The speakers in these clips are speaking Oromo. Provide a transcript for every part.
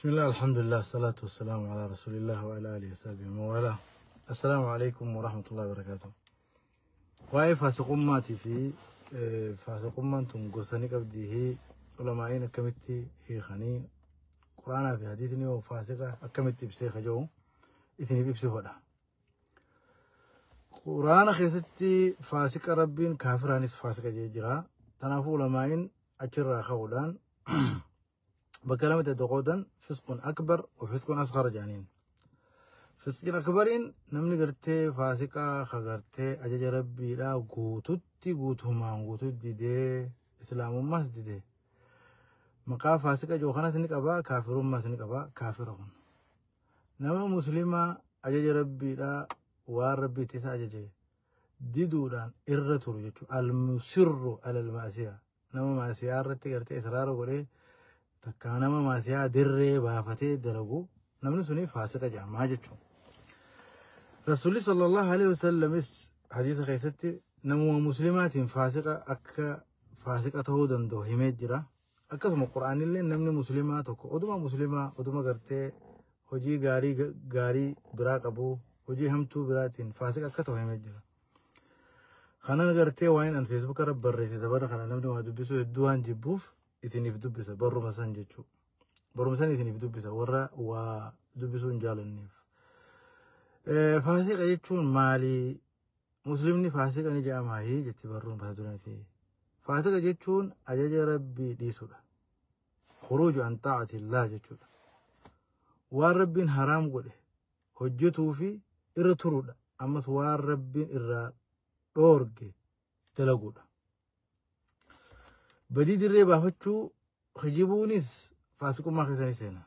بسم الله، الحمد لله، الصلاة والسلام على رسول الله وعلى آله وصحبه ومن والاه. السلام عليكم ورحمة الله وبركاته. Waa'ee faasiqummaatii fi faasiqummaan tun gosa ni qabdii, ulamaa'iin akkamitti hiikanii, quraanaa fi hadiisni hoo faasiqa akkamitti ibsee kaja'u isiniif ibsi godha. Quraana keessatti faasiqa Rabbiin kaafiraanis faasiqa jee jira. Kanaafuu ulamaa'iin achirraa ka'uudhaan bakka lamatti adda qoodan: فسق أكبر وفسق أصغر jedhaniin. Fisqiin akbariin namni gartee faasiqaa ka gartee ajaja Rabbiidhaa guututti, guutumaan guututti didee, islaamummaas didee, maqaa faasiqa jiru kanas ni qabaa, kaafirummaas ni qabaa. Kaafira kun nama muslimaa ajaja Rabbiidhaa, waan Rabbiitti isa ajaje diduudhaan irra turu jechuudha. المصر على المعصية, nama maasiyaa irratti gartee israara godhee, takkaa nama maasiyaa dirree baafatee dalagu, namni suni faasiqa jedhamaa jechuudha. Rasuulli صلى الله عليه وسلم is hadiisa keessatti namuma muslimaatiin faasiqa akka faasiqa ta'uu danda'u himee jira. Akkasuma quraanillee namni muslimaa tokko oduma muslimaa, oduma gartee hojii gaarii gaarii biraa qabu, hojii hamtuu biraatiin faasiqa akka ta'u himee jira. Kanan gartee waa'een an Facebook irra barreesse dabala kana namni waa dubbisuu hedduu waan jibbuuf isiniif dubbisa barruma san jechuudha. Barruma san isiniif dubbisa warra waa dubbisuu hin jaalanneef. Faasiqa jechuun maali? Muslimni faasiqa ni jedhamaayii jetti barruun mata dureen. Faasiqa jechuun ajaja Rabbii dhiisudha. خروج عن طاعة الله jechuudha. Waan Rabbiin haraam godhe hojjetuu fi irra turuudha. Ammas waan Rabbiin irraa dhoorge dalaguudha. Badii dirree baafachuu, kijibuunis faasiqummaa keessa ni seena.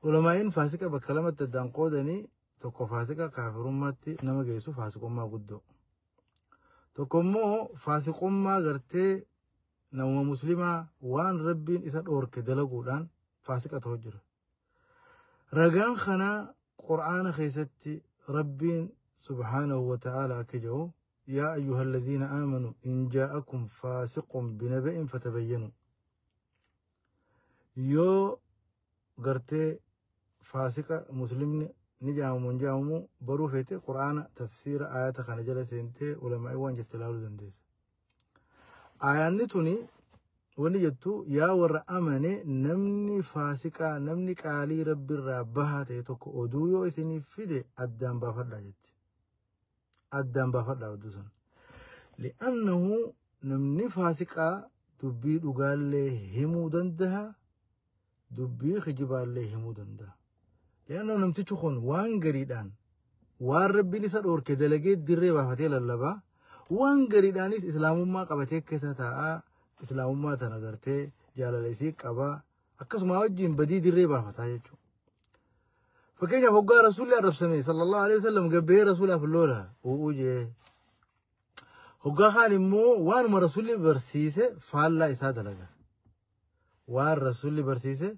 Ulamaa'iin faasiqa bakka lamatti addaan qoodanii: tokko faasiqa kaafirummaatti nama geessu, faasiqummaa guddoo. Tokko immoo faasiqummaa gartee nama muslimaa waan Rabbiin isa dhoorke dalaguudhaan faasiqa ta'u jira. Ragaan kanaa Qur'aana keessatti Rabbiin سبحانه وتعالى akka jedhu: يا أيها الذين آمنوا إن جاءكم فاسق بنبإ فتبينوا. Yoo gartee faasiqa muslimni ni jedhamu hin jedhamu baruu feete, Qur'aana tafsiira ayata kana jala seentee ulamaa'ii waan jette ilaaluu dandeessa. Ayaanni tuni wanni jettu: yaa warra amane, namni faasiqaa, namni qaalii Rabbiirraa bahaa ta'e tokko oduu yoo isiniif fide addaan baafadhaa jetti. Addaan baafadhaa oduu sana. لأنه namni faasiqaa dubbii dhugaallee himuu danda'a, dubbii kijibaallee himuu danda'a. لأنه namtichi kun waan gariidhaan waan Rabbiin isa dhoorke dalagee dirree baafatee lallabaa, waan gariidhaanis islaamummaa qabatee keessa taa'aa, islaamummaa tana gartee jaalala isii qabaa, akkasuma wajjin badii dirree baafataa jechuudha. Fakkeenyaaf hoggaa Rasuulli arrabsame صلى الله عليه وسلم gabbee Rasuulaaf loola u'uu jee. Hoggaa kaan immoo waanuma Rasuulli barsiise faallaa isaa dalaga. Waan Rasuulli barsiise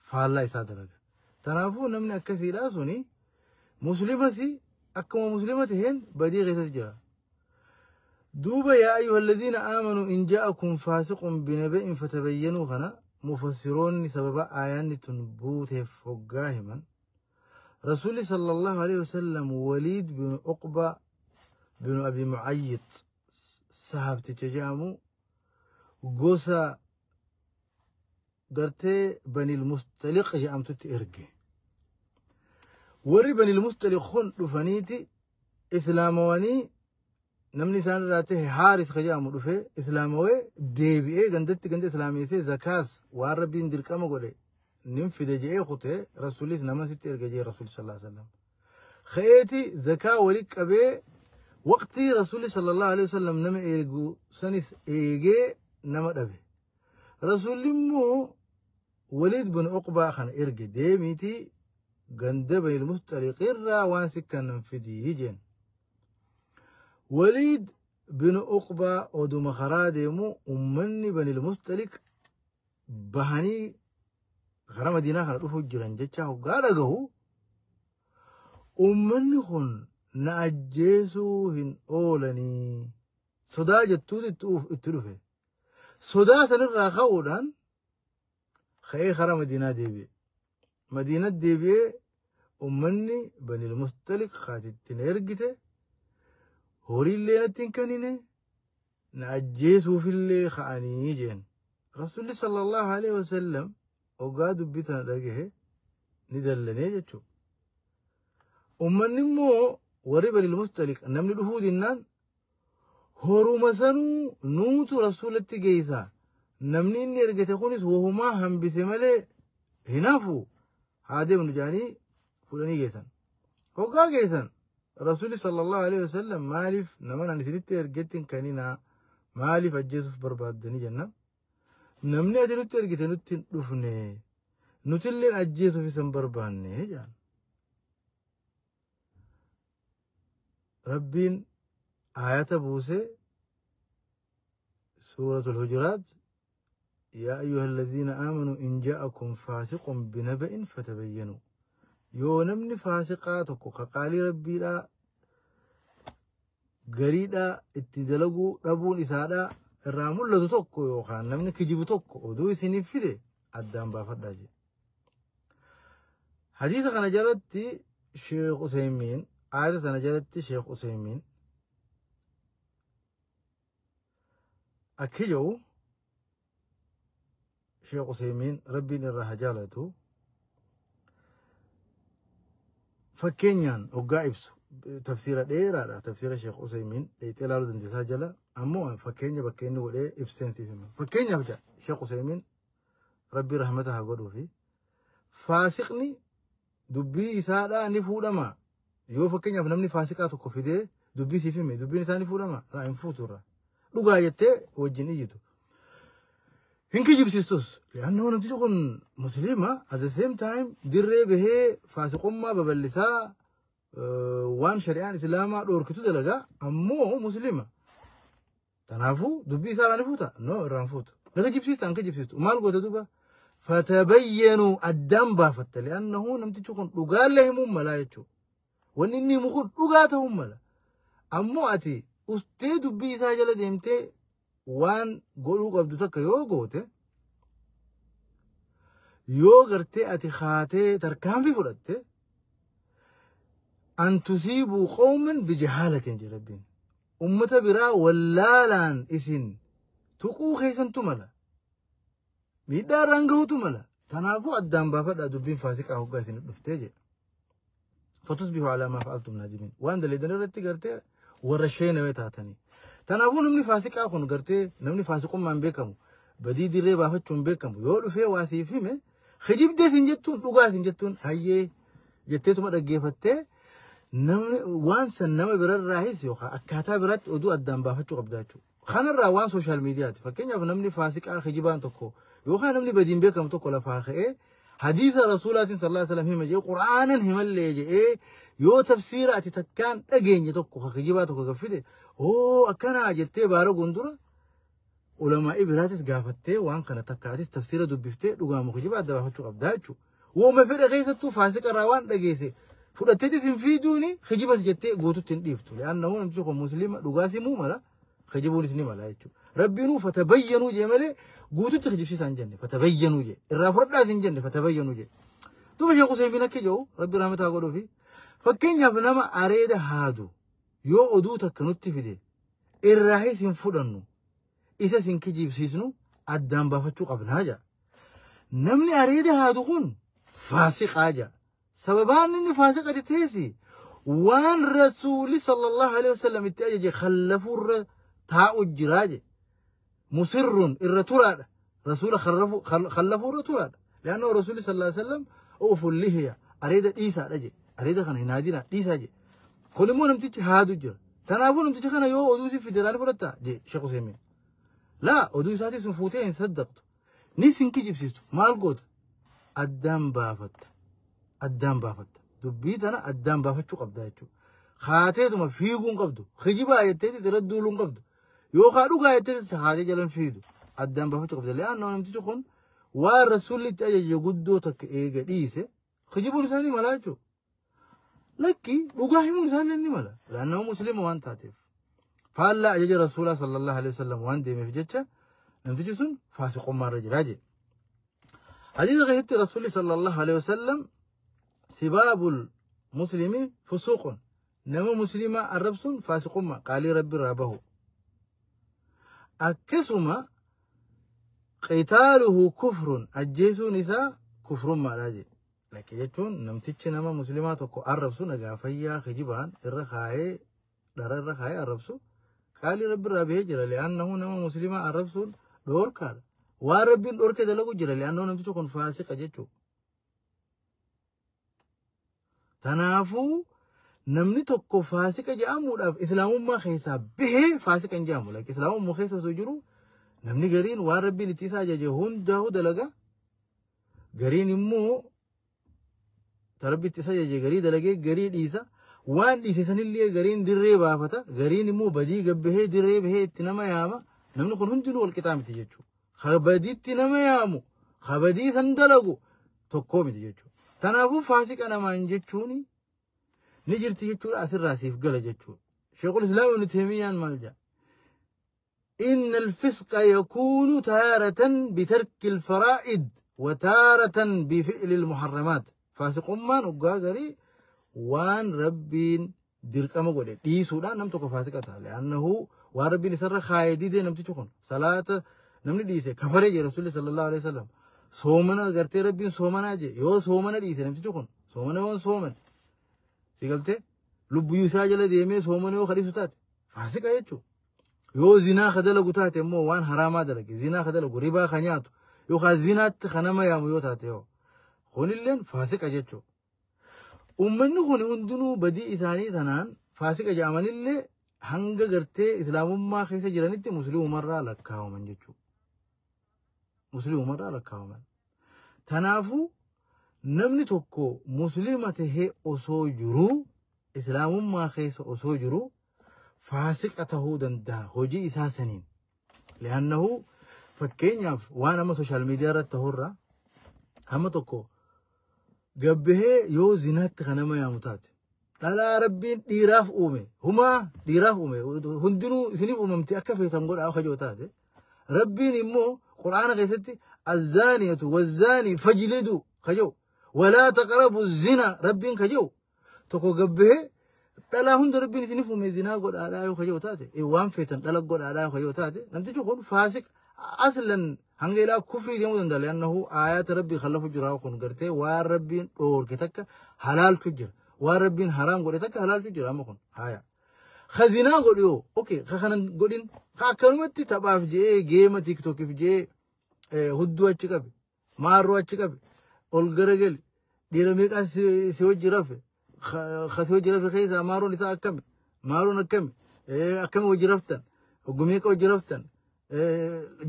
faallaa isaa dalaga. Kanaafuu namni akkasiidhaa suni muslimas akkuma muslima taheen badii keessatti jira. Duuba يا أيها الذين آمنوا إن جاءكم فاسق بنبإ فتبينوا kana mufassiroonni sababa aayaanni tun buuteef hoggaa himan, Rasuulli صلى الله عليه وسلم Waliid bin Uqba bin Abi Mucayyit sahabticha jedhamu gosa gartee Banil Mustaliq jedhamtutti erge. Warri Banil Mustaliq kun dhufaniiti islaamawanii, namni isaan irraa ta'e Haaris ka jedhamu dhufee islaamawee deebi'ee gandatti ganda islaameessee, zakaas waan Rabbiin dirqama godhe nin fide je'ee kutee, Rasuulis nama sitti erge jee Rasuuli صلى الله عليه وسلم. Ka'eeti zakaa wali qabee, waqtii Rasuuli صلى الله عليه وسلم nama eegu sanis eegee nama dhabe. Rasuulli immoo Waliid bin Uqbaa kana erge, deemiitii ganda Banil Mustaliq irraa waan sikkannan fidii jeen. Waliid bin Uqbaa oduma karaa deemu ummanni Banil Mustaliq bahanii karaa Madiinaa kana dhufuu jiran jecha hoggaa dhagahu, ummanni kun na ajjeesuu hin oolanii sodaa jettuutu itti dhufe. Sodaa sanirraa ka'uudhaan ka'ee karaa Madiinaa deebi'e. Madiinatti deebi'ee ummanni Banil Mustaliq kaatitti na ergite horiillee natti hin kennine na ajjeesuufillee ka'anii jeen. Rasuulli sallallahu alaihi wasallam hoggaa dubbii tana dhagahe ni dallanee jechuudha. Ummanni immoo warri Banil Mustaliq namni dhufuu dinnaan horuma sanuu nuutu rasuulatti geessa. Namni inni ergate kunis wahumaa hambise malee hinaafu haa deemnu jedhanii fuudhanii geessan. Hoggaa geessan rasuulli sallallahu alaihi wasallam maaliif nama ani isinitti ergetti hin kenninaa maaliif ajjeesuuf barbaaddanii jennaan. Namni ati nutti ergite nutti hin dhufne nutilleen ajjeesuuf isa hin barbaanne jedhan. Rabbiin aayata buusee suuratul Hujuraat yaa ayyuha alladhiina aamanuu in jaa'akum faasiqun binaba'in fatabayyanuu. Yoo namni faasiqaa tokko qaqaalii rabbiidhaa gariidhaa itti dalaguu dhabuun isaadhaa irraa mul'atu tokko yookaan namni kijibu tokko oduu isiniif fide addaan baafadhaa jedhe. Hadiisa kana jalatti Sheekh Useymiin aayata sana jalatti Sheekh Useymiin akki jedhu Sheekh Useymiin rabbiin irraa haa jaalatu fakkeenyaan hoggaa ibsu tafsiira dheeraadha tafsiira Sheekh Useymiin dheexee ilaaluu dandeessaa jala ammoo fakkeenya bakka inni godhee ibseen siif hima. Fakkeenyaaf jedha Sheekh Useymiin rabbii rahmata haa godhuufi faasiqni dubbii isaadhaa ni fuudhama. Yoo fakkeenyaaf namni faasiqaa tokko fidee dubbii siif hime dubbiin isaa ni fuudhama laa hin fuutu irraa. Dhugaa jettee wajjin iyyitu. Hin kijibsiistus. Li'annoo namtichi kun musliima at the same time dirree bahee faasiqummaa babal'isaa waan shari'aan islaamaa dhoorkitu dalagaa ammoo musliima. Kanaafuu dubbii isaa irraa ni fuuta? No irraa hin fuutu. Na kijibsiista hin kijibsiistu. Maal goota duuba? Fatabayyanuu addaan baafatta. Li'annahu namtichi kun dhugaallee himuun malaa jechuudha. Wanni inni himu kun dhugaa ta'uu mala. Ammoo ati ustee dubbii isaa jala deemtee waan godhuu qabdu takka yoo goote yoo gartee ati haatee tarkaanfii fudhatte an tusiibuu qawman bijahaalatiin jedhe rabbiin. Ummata biraa wallaalaan isin tuquu keessantu mala. Miidhaa irraan gahuutu mala. Kanaafuu addaan baafadhaa dubbiin faasiqaa hoggaa isin dhuftee jedhe. Fatusbihu alaa maa fa'altum naadimiin. Waan daleedan irratti gartee warra sheenawee taatanii. Kanaafuu namni faasiqaa kun gartee namni faasiqummaan beekamu badii dirree baafachuun beekamu yoo dhufee waa siif hime kijibdee sin jettuun dhugaa sin jettuun hayyee jetteetuma dhaggeeffattee namni waan san nama birarraahis yookaan akkaataa biraatti oduu addaan baafachuu qabda jechuudha. Kanarraa waan sooshaal miidiyaati. Fakkeenyaaf namni faasiqaa kijibaan tokko yookaan namni badiin beekamu tokko lafaa ka'ee hadiisa rasuulaatiin sallallahu alaihi wasallam hima jedhee qura'aanan himallee jedhee yoo tafsiira ati takkaan dhageenye tokko kijibaa tokko gaffite oo akkanaa jettee baara gondura ulamaa'ii biraatis gaafattee waan kana takkaatis tafsiira dubbiftee dhugaamu kijibaa adda baafachuu qabdaa jechuudha. Wooma fedha keessattuu faasiqarraa waan dhageesse fudhatteetis hin fiiduuni kijibas jettee guututti hin dhiiftu. Li'aannahu namtichi kun musliima dhugaas himuu mala kijibuunis ni mala jechuudha. Rabbiinuu fatabayyanuu jee malee guututti kijibsiisaa hin jenne fatabayyanuu jee irraa fudhadhaas hin jenne fatabayyanuu jee. Duuba Sheekh Useymiin akka jedhu rabbi rahmataa godhuufi fakkeenyaaf nama areeda haadu yoo oduu takka nutti fide irraahis hin fudhannu isas hin kijibsiisnu addaan baafachuu qabnaa jedha. Namni areeda haadu kun faasiqaa jedha. Sababaan inni faasiqa ta'ees waan rasuulli sallallahu alaihi wasallam itti ajaje khallafuurra taa'u jiraa jedhe. Musirrun irra turaadha. Rasuula khallafuurra turaadha. Li'aanna rasuulli sallallahu alaihi wasallam oofu lihiya areeda dhiisaadha jedhe. Areeda kana hin haadinaa dhiisaa jedhe. Kun immoo namtichi haadu jira. Kanaafuu namtichi kana yoo oduu si fide laani fudhatta jedhe Sheekh Useymiin. Laa oduu isaatis hin fuutee hin saddaqtu. Ni sin kijibsiistu maal goota? Addaan baafatta. Addaan baafatta. Dubbii tana addaan baafachuu qabda jechuudha. Haateetuma fiiguu hin qabdu. Kijibaa jetteetis irra duuluu hin qabdu. Yookaan dhugaa jetteetis haatee jalan fiidu. Addaan baafachuu qabda. Li'aannoo namtichi kun waan rasuulli itti ajaje guddoo takka eega dhiise kijibuun isaanii mala jechuudha. Lakki dhugaa himuun isaanii ni mala. Li'aannoo musliima waan taateef. Faallaa ajaja rasuulaa sallallahu alaihi wasallam waan deemeef jecha namtichi sun faasiqummaa irra jiraa jedhe. Hadiisa keessatti Rasuulli sallallahu alaihi wasallam sibaabul muslimi fusuuqun, nama muslimaa arrabsuun faasiqummaa, qaalii rabbi irraa bahu. Akkasuma qitaaluhu kufrun, ajjeesuun isaa kufrummaadha jedhe. Lakke jechuun namtichi nama muslimaa tokko arrabsu nagaa fayyaa kijibaan irra kaayee dhara irra kaayee arrabsu qaalii rabbi irraa bahee jira. Li'aannahu nama muslimaa arrabsuun dhoorkaadha. Waan rabbiin dhoorke dalagu jira. Li'aannahu namtichi kun faasiqa jechuudha. Tanaafuu namni tokko faasiqa jedhamuudhaaf islaamummaa keessaa bahee faasiqa hin jedhamu. Lakke islaamummaa keessa osoo jiru namni gariin waan rabbiin itti isa ajaje hundaa'u dalaga. Gariin immoo rabbi itti isa ajaje garii dalagee garii dhiisa. Waan dhiise sanillee gariin dirree baafata. Gariin immoo badii gabbahee dirree bahee itti nama yaama. Namni kun hundinuu wal qixaa miti jechuudha. Kabadiitti nama yaamu, kabadii san dalagu tokkoo miti jechuudha. Kanaafuu faasiqa namaan jechuun ni jirti jechuudha, asirraa siif gala jechuudha. Sheekul Islaam Ibn Taymiyyaan maal jedha? إن الفسق يكون تارة بترك الفرائض وتارة بفعل المحرمات. فاسق مان وغاغري وان ربين dirqama godhe dhiisuudhaan nam tokko faasiqa ta'a. Li'annahu waan rabbiin isarra kaayee didee namtichi kun salaata namni dhiise kafaree jira Rasuulli sallallahu alaihi wasallam. Soomana gartee rabbiin soomanaa jee yoo soomana dhiise namtichi kun soomana yoon sooman si galtee lubbuu isaa jala deemee soomana yoo kadhisu taate faasiqa jechuudha. Yoo zinaa ka dalagu taate immoo waan haraamaa dalage, zinaa ka dalagu, ribaa ka nyaatu yookaan zinaatti ka nama yaamu yoo taate yoo kunilleen faasiqa jechuudha. Uummanni kun hundinuu badii isaanii tanaan faasiqa jedhamanillee hanga gartee islaamummaa keessa jiranitti musliimumarraa lakkaawaman jechuudha. Musliimumarraa lakkaawaman. Tanaafuu namni tokko musliima tahee osoo jiruu, islaamummaa keessa osoo jiruu faasiqa tahuu danda'a hojii isaa saniin. Li'annahu fakkeenyaaf waan amma sooshaal miidiyaa irratti tahurraa hamma tokko gabbahee yoo zinaatti kan nama yaamu taate dhalaa rabbiin dhiiraaf uume, humaa dhiiraaf uume, hundinuu isiniif uumamte akka feetan godhaa akka jiru taate, rabbiin immoo quraana keessatti azzaaniyatu wazzaanii fajlidu kaja'u walaa taqrabu zina rabbiin kaja'u tokko gabbahee dhalaa hunda rabbiin isiniif uume zinaa godhaadhaa yoo kaja'u taate, waan feetan dhala godhaadhaa yoo kaja'u taate, namtichi kun faasiq aslan hanga ilaa kufrii deemuu danda'a. Li'annahu aayaata rabbii khallafu jira kun gartee waan rabbiin dhoorke takka halaaltu jira, waan rabbiin haraam godhe takka halaaltu jira. Amma kun haya khazinaa godhu yoo okay ka kanan godhin ka akkanumatti taphaaf je'ee geema tiiktookiif je'ee hudduu achi qabe, maarroo achi qabe, ol garagali, dhiira meeqaa si wajji rafe, ka si wajji rafe keessaa maaroon isaa akkami, maaroon akkami, akkami wajji raftan, oggumeeqa wajji raftan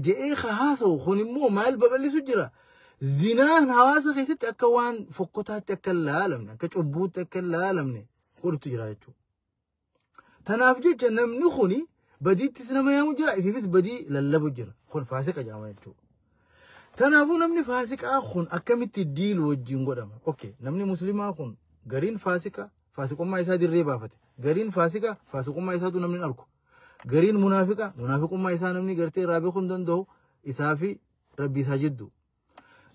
je'ee ka haasa'u kun immoo maal babal'isu jira? Zinaan hawaasa keessatti akka waan fokkotaatti akka hin laalamne, akka cubbuutti akka hin laalamne godhutu jira jechuudha. Tanaaf jecha namni kuni badiittis nama yaamu jira, ifiifis badii lallabu jira. Kun faasiqa jedhama jechuudha. Tanaafuu namni faasiqaa kun akkamitti diilu wajjin godhama? Okay, namni muslimaa kun gariin faasiqa faasiqummaa isaa dirree baafate. Gariin faasiqa faasiqummaa isaatu namni hin argu. Gariin munaafiqa munaafiqummaa isaa namni gartee irraa beekuu hin danda'u, isaa fi rabbi isaa jidduu.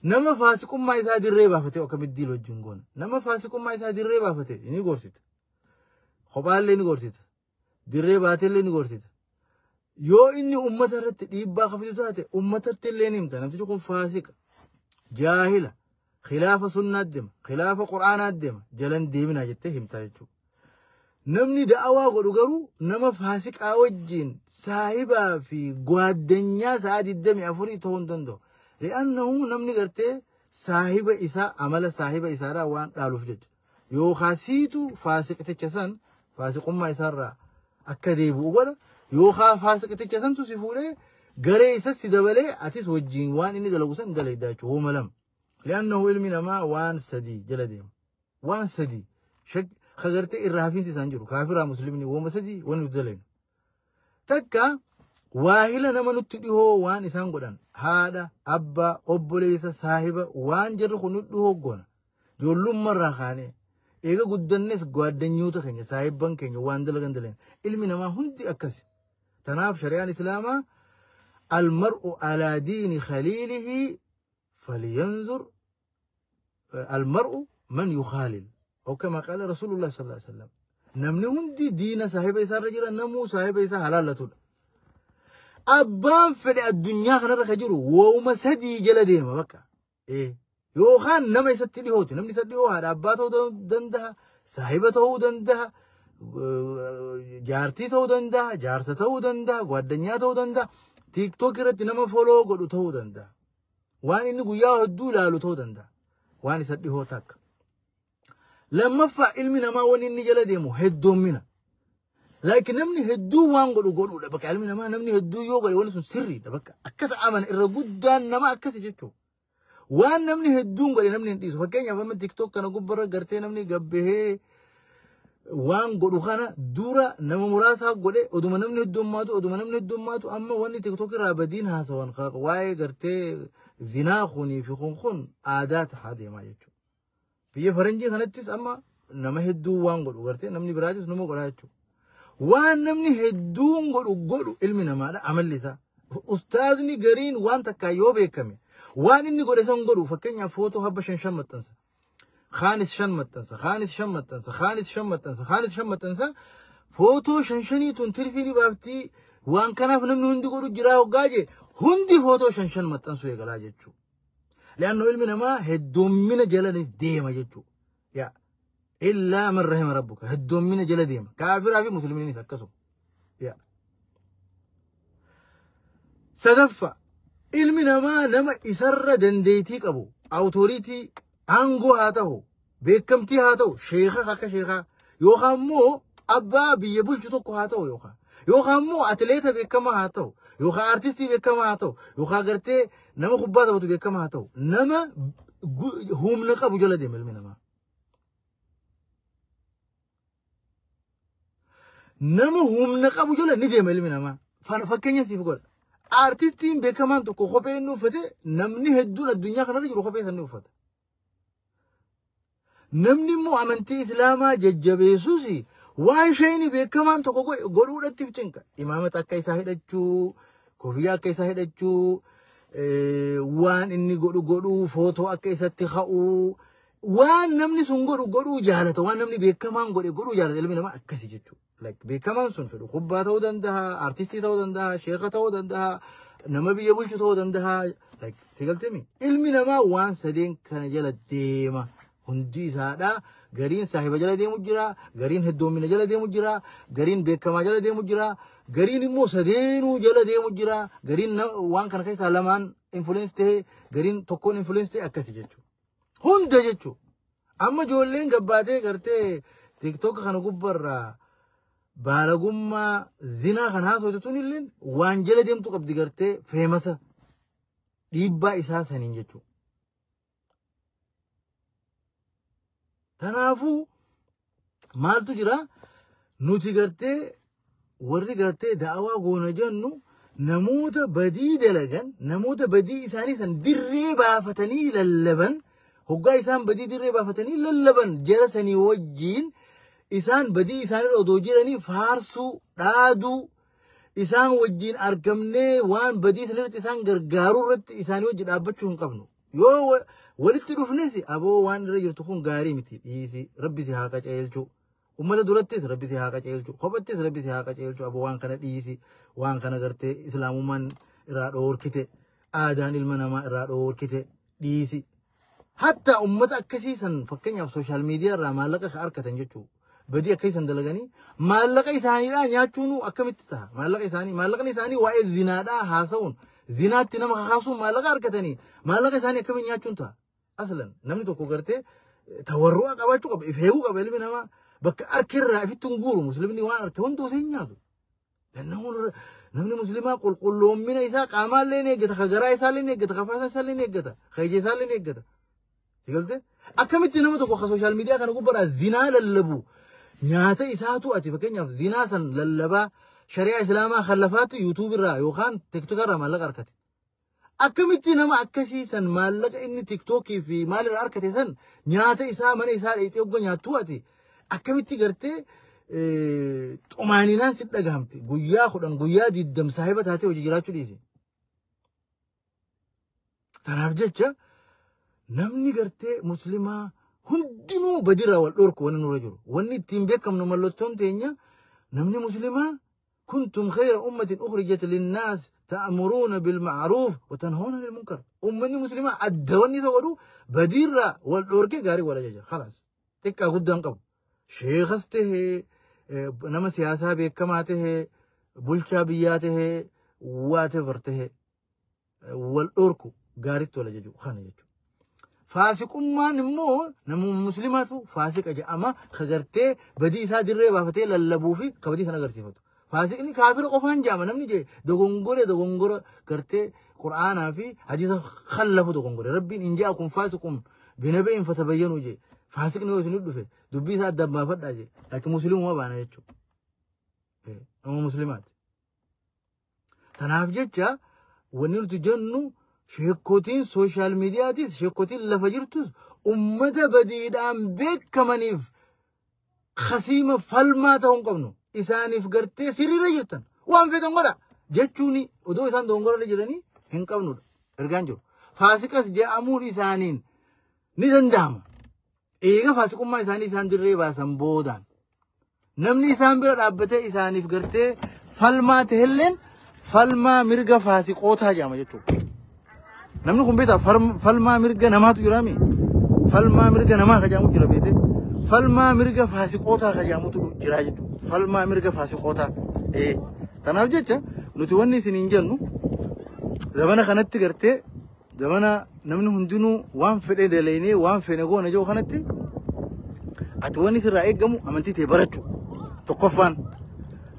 Nama faasiqummaa isaa dirree baafate akkamitti diilu wajjin goona? Nama faasiqummaa isaa dirree baafate ni gorsita. Kophaallee ni gorsita. Dirree baateellee ni gorsita. Yoo inni uummata irratti dhiibbaa kafitu taate uummatatti illee ni himta. Namtichi kun faasiqa. Jaahila. Khilaafa sunnaa deema. Khilaafa quraanaa deema. Jalan deeminaa jettee himta jechuudha. Namni da'awaa godhu garuu nama faasiqaa wajjin saahibaa fi gwaaddanyaa sa'a 24 ta'uu hin danda'u. Li'annahu namni gartee saahiba isaa amala saahiba isaadhaa waan dhaaluuf jecha. Yookaan siitu faasiqticha san faasiqummaa isaarraa akka deebi'u godha. Yookaan faasiqticha santu si fuudhee garee isa si dabalee atis wajjin waan inni dalagu san dalagdaa jechuudha. Hooma lama. Li'annahu ilmi namaa waan sadii jala deema. Waan sadii. Ka gartee irraa hafiinsi isaan jiru. Kaafiraa muslimni wooma sadii waan nuti dalagnu. Takka waahila nama nutti dhihoo waan isaan godhan haadha, abbaa, obboleessa, saahiba waan jarri kun nutti dhihoo goona. Ijoollummaarraa kaanee eega guddannes gwaaddanyoota keenya saahibban keenya waan dalagan dalagan. Ilmi namaa hundi akkasi. Tanaaf shari'aan islaamaa almar'u alaa diini khaliilihi فلينظر المرء من يخالل أو كما قال رسول الله صلى الله عليه وسلم. Namni hundi diina saahiba isaa irra jira, namuu saahiba isaa halaallatudha. Abbaan fedhe addunyaa kanarra ka jiru wooma sadii jala deema bakka. Yookaan nama isatti dhihooti. Namni isa dhihoo haadha abbaa ta'uu danda'a, saahiba ta'uu danda'a, jaartii ta'uu danda'a, jaarsa ta'uu danda'a, gwaaddanyaa ta'uu danda'a, TikTok irratti nama foloo godhu ta'uu danda'a. Waan inni guyyaa hedduu ilaalu ta'uu danda'a. Waan isa dhihoo takka. Lammaffaa ilmi namaa wanni inni jala deemu heddoommina. Laakiin namni hedduu waan godhu godhuudha. Bakka ilmi namaa namni hedduu yoo godhe wanni sun sirriidha. Bakka akkas amana irra guddaan nama akkasi jechuudha. Waan namni hedduun godhe namni hin dhiisu. Fakkeenyaaf amma TikTok kana gubbarra gartee namni gabbahee waan godhu kana dura nama muraasaa godhe oduma namni heddummaatu amma wanni TikTok irraa badiin haasawan waa'ee gartee zinaa kunii fi kun aadaa tahaa deemaa jechuudha. Biyya faranjii kanattis amma nama hedduu waan godhu gartee namni biraatis nama godhaa jechuudha. Waan namni hedduun godhu godhu ilmi namaadha amalli isaa. Ustaazni gariin waan takkaa yoo beekame waan inni godhe san godhu fakkeenyaaf footoo habba 5 maxxansa. Kaanis 5 maxxansa, kaanis 5 maxxansa, kaanis 5 maxxansa, kaanis 5 maxxansa. Footoo 5 tun tirfii ni baaftii waan kanaaf namni hundi godhu jiraa hoggaa jee hundi footoo 5 maxxansu eegalaa jechuudha. لأنه ilmi namaa heddummina jala deema jechuudha. Yaa illaa man rahima rabbuka heddummina jala deema. Kaafiraa fi musliimiinis akkasuma. Yaa sadaffaa ilmi namaa nama isarra dandeettii qabu awutoriitii aangoo haa ta'u beekamtii haa ta'u sheeka akka sheekaa yookaan immoo abbaa biyya bulchu tokko haa ta'u yookaan immoo atileeta beekamaa haa ta'u yookaan artistii beekamaa haa ta'u yookaan gartee nama kubbaa taphatu beekamaa haa ta'u nama humna qabu jala deema ilmi namaa. Nama humna qabu jala ni deema ilmi namaa. Fakkeenya siif godha. Artistiin beekamaan tokko kophee inni uffate namni hedduun addunyaa kanarra jiru kophee san uffata. Namni immoo amantii Islaamaa jajjabeessus waan shayni beekamaan tokko godhuudhaatti cinqa. Imaamata akka isaa hidhachuu, koffiyyaa akka isaa hidhachuu, waan inni godhu godhuu, footoo akka isatti ka'uu, waan namni sun godhu godhuu jaalata. Waan namni beekamaan godhe godhuu jaalata ilmi namaa akkasi jechuudha. Like beekamaan sun fedhu kubbaa ta'uu danda'a, artistii ta'uu danda'a, sheeka ta'uu danda'a, nama biyya bulchu ta'uu danda'a. Like si galteemi ilmi namaa waan sadeen kana jala deema. Hundi isaadha. Gariin saahiba jala deemu jira, gariin heddoommina jala deemu jira, gariin beekamaa jala deemu jira, gariin immoo sadeenuu jala deemu jira, gariin waan kana keessaa lamaan influence ta'e, gariin tokkoon influence ta'e akkasi jechuudha. Hunda jechuudha. Amma ijoolleen gabbaatee gartee TikTok kana gubbarraa baalagummaa zinaa kan haasofte tun illee waan jala deemtu qabdi gartee feemasa dhiibbaa isaa saniin jechuudha. Kanaafuu maaltu jira nuti gartee warri gartee da'awaa goona jennu namoota badii dalagan namoota badii isaanii san dirree baafatanii lallaban hoggaa isaan badii dirree baafatanii lallaban jara sanii wajjiin isaan badii isaanirra odoo jiranii faarsuu dhaaduu isaan wajjiin argamnee waan badii sanirratti isaan gargaaruu irratti isaanii wajji dhaabbachuu hin qabnu. Yoo walitti dhufnes aboo waan irra jirtu kun gaarii miti dhiisi rabbi si haa qajeelchu. Uummata durattis rabbi si haa qajeelchu. Kophattis rabbi si haa qajeelchu. Aboo waan kana dhiisi waan kana gartee islaamummaan irraa dhoorkite aadaan ilma namaa irraa dhoorkite dhiisi. Hatta uummata akkasii san fakkeenyaaf sooshaal miidiyaa irraa maallaqa argatan jechuudha. Badii akka isaan dalaganii maallaqa isaaniidhaa nyaachuun akkamitti ta'a? Maallaqa isaanii maallaqni isaanii waa'ee zinaadhaa haasa'uun zinaatti nama kakaasuun maallaqa argatanii maallaqa isaanii akkamiin nyaachuun ta'a? Aslan namni tokko gartee tawarru'a qabaachuu qaba, if eeguu qaba ilmi namaa bakka harkirraa ifitti hin guuru muslimni waan harke hunduu isa hin nyaatu. Namni muslimaa qulqulloommina isaa qaamaallee ni eeggata, ka garaa isaallee ni eeggata, ka afaan isaallee ni eeggata, ka ija isaallee ni eeggata. Si galtee? Akkamitti nama tokko ka sooshaal miidiyaa kana gubbaadhaa zinaa lallabu nyaata isaatu ati fakkeenyaaf zinaa san lallabaa shari'aa islaamaa kan lafaatti yuutuub irraa yookaan tiktok irraa maallaqa argate. Akkamitti nama akkasii san maallaqa inni tiktookii fi maalirraa argate san nyaata isaa mana isaa dheeyxee hogga nyaattu ati akkamitti gartee xumaaninaan si dhagahamte guyyaa 10 guyyaa 20 saahiba taatee hojii jiraachuu dhiisi. Kanaaf jecha Namni gartee muslimaa hundinuu badirraa wal dhorku wanni nurra jiru. Wanni ittiin beekamnu mallattoon teenya namni muslimaa kuntum khayra ummatin ukhrijat linnaas ta'muruuna bilma'ruuf wa tanhawna 'anil munkar. Ummanni muslimaa adda wanni isa godhu badiirraa wal dhorkee gaarii wal ajaja. Khalaas. Xiqqaa guddaan qabu. Sheekas tahee nama siyaasaa beekamaa tahee bulchaa biyyaa tahee whatever tahee wal dhorku gaariitti wal ajaju kana jechuudha. Faasiqummaan immoo nama muslimaatu faasiqa jedhama ka gartee badii isaa dirree baafatee lallabuu fi ka badii sana agarsiifatu. Faasiqni kaafira qofaan jedhama namni jee dogongore dogongora gartee qur'aanaa fi hadiisa kallafu dogongore. Rabbiin in ja'akum faasiqun binaba'in fatabayyanuu jee. Faasiqni yoo isin dhufe dubbii isaa addaan baafadhaa jee. Laakiin muslimuma baana jechuudha. Nama muslimaati. Tanaaf jecha wanni nuti jennu sheekotiin social mediaatis sheekotiin lafa jirtus ummata badiidhaan beekamaniif khasiima falmaa ta'uu hin qabnu. Isaaniif gartee sirriirra jirtan waan feetan godha jechuun odoo isaan dogongorarra jiranii hin qabnudha. Ergaan jiru. Faasiqas je'amuun isaaniin ni danda'ama. Eega faasiqummaa isaanii isaan dirree baasan boodaan namni isaan bira dhaabbatee isaaniif gartee falmaa tahelleen falmaa mirga faasiqootaa jedhama jechuudha. Namni kun beektaa falmaa mirga namaatu jiraami. Falmaa mirga namaa ka jedhamu jira beekte. Falmaa mirga faasiqootaa ka jedhamutu jira jechuudha. Falmaa mirga faasiqootaa. Tanaaf jecha nuti wanni isin hin jennu zamana kanatti gartee zamana namni hundinuu waan fedhe dalaynee waan fedhe goona jiru kanatti ati wanni sirraa eeggamu amantii ta'e barachuu tokkoffaan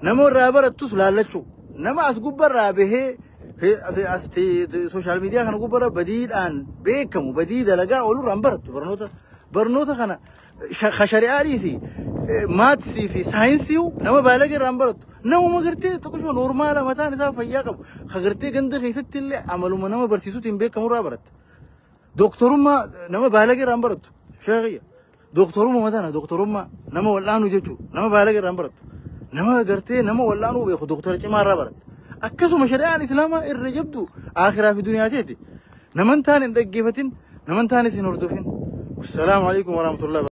nama irraa barattus laallachuu nama as gubbarraa bahee social media kana gubbarra badiidhaan beekamu badii dalagaa oolurraan barattu barnoota kana shari'aadhii fi maatsii fi saayinsii nama baalagee irraan barattu namuma gartee tokko normal mataan isaa fayyaa qabu ka gartee ganda keessatti illee amaluma nama barsiisuutiin beekamu irraa baratta. Dooktorummaa nama baalagee irraan barattu sheekiyya. Dooktorummaa mataana dooktorummaa nama wal'aanu jechuudha nama baalagee irraan barattu nama gartee nama wal'aanuu beeku dooktora cimaa irraa baratta. Akkasuma shari'aan islaamaa irra jabdu akhiraa fi duniyaa teeti. Naman taane hin dhaggeeffatin naman taanes hin hordofin. Wassalaamu alaikum warahmatullahi.